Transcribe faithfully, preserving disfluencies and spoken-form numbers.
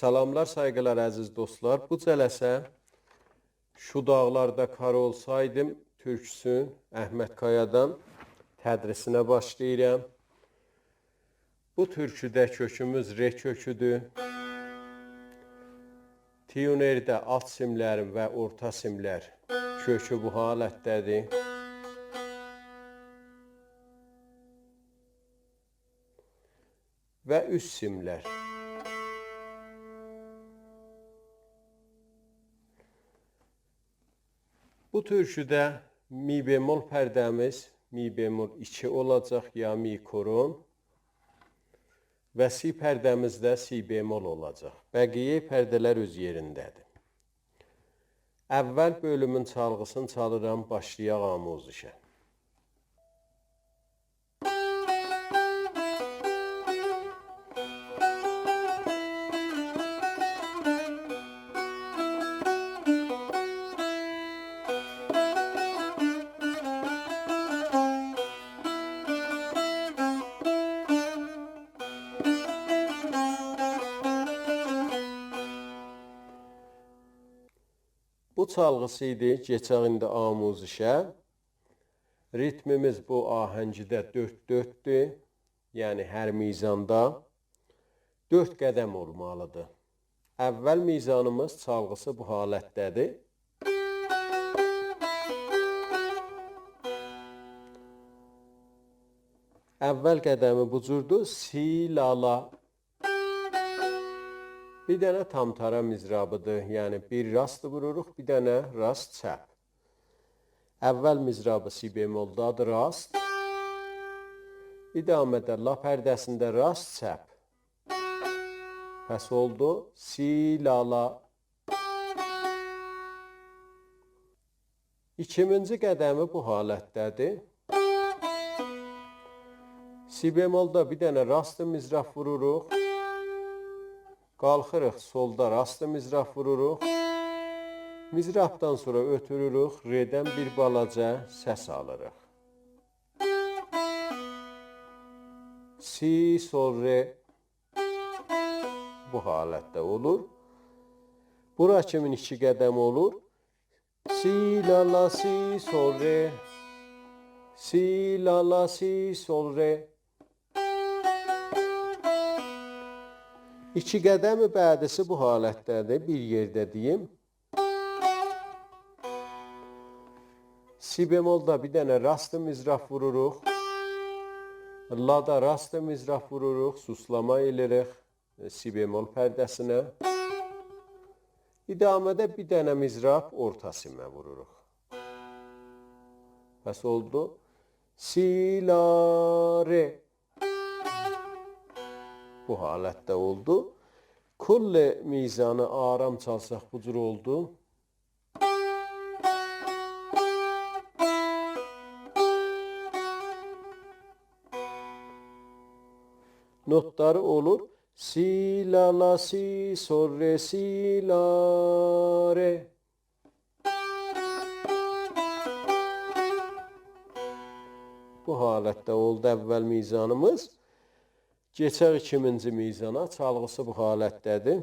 سلاملار، سایغیلار، عزیز دوستلار. بو جلسه «شو داغلاردا کار اولسایدیم» تورکوسون احمد کایادان تدریسینه باشلاییرام. بو تورکوده کؤکوموز ر کؤکودور. تیونرده آلت سیملرین و اورتا سیملر کؤکو بو حالتده‌دیر. و اوست سیملر. بو تورکوده می بمل پرده‌میز می بمل ایکی اولاجاق، یا می کرن، و سی پرده‌میز ده سی بمل اولاجاق. بقیه پرده‌لر اؤز یئرینده‌دیر. اول بؤلومون چالغیسینی چالیرام، باشلایاق آموزشه. بو چالغیسی ایدی، کئچک ایندی آموزشه. ریتمیمیز بو آهنگیده دؤرد دؤرددور. یعنی هر میزاندا دؤرد قدم اولمالیدیر. اول میزانیمیز چالغیسی بو حالتده‌دیر. اول قدمی بو جوردور: سی، لا، لا. بیر دنه تام‌تارا مضرابیدیر. یعنی بیر راست ووروروق، بیر دنه راست چپ. اول مضرابی سی بملده‌دیر، راست. ادامه‌ده لا پرده‌سینده راست، چپ. پس اولدو سی، لا، لا. ایکیمینجی قدمی بو حالتده‌دیر. سی بملدا بیر دنه راست مضراب ووروروق. قالخیریق سلدا، راست مضراب ووروروق. مضرابدان سونرا اؤتوروروک، رئدن بیر بالاجا سس آلیریق. سی، سل، رئ. بو حالتده اولور. بورا کیمین ایکی قدم اولور. سی، لا، لا، سی، سل، رئ. سی، لا، لا، سی، سل، رئ. ایکی قدم بعدیسی بو حالتده‌دیر، بیر یئرده دئییم. سی بملدا بیر دنه راست مضراب ووروروق. لادا راست مضراب ووروروق، سوسلاما ائله‌ییریک سی بمل پرده‌سینه. ادامه‌ده بیر دنه مضراب اورتا سیمه ووروروق. پس اولدو سی، لا، رئ. بو حالتده اولدو. کل میزانی آرام چالساق بو جور اولدو. نوتلاری اولور: سی، لا، لا، سی، سل، رئ، سی، لا، رئ. بو حالتده اولدو اول میزانیمیز. کئچک ایکیمینجی میزانا، چالغیسی بو حالتده‌دیر.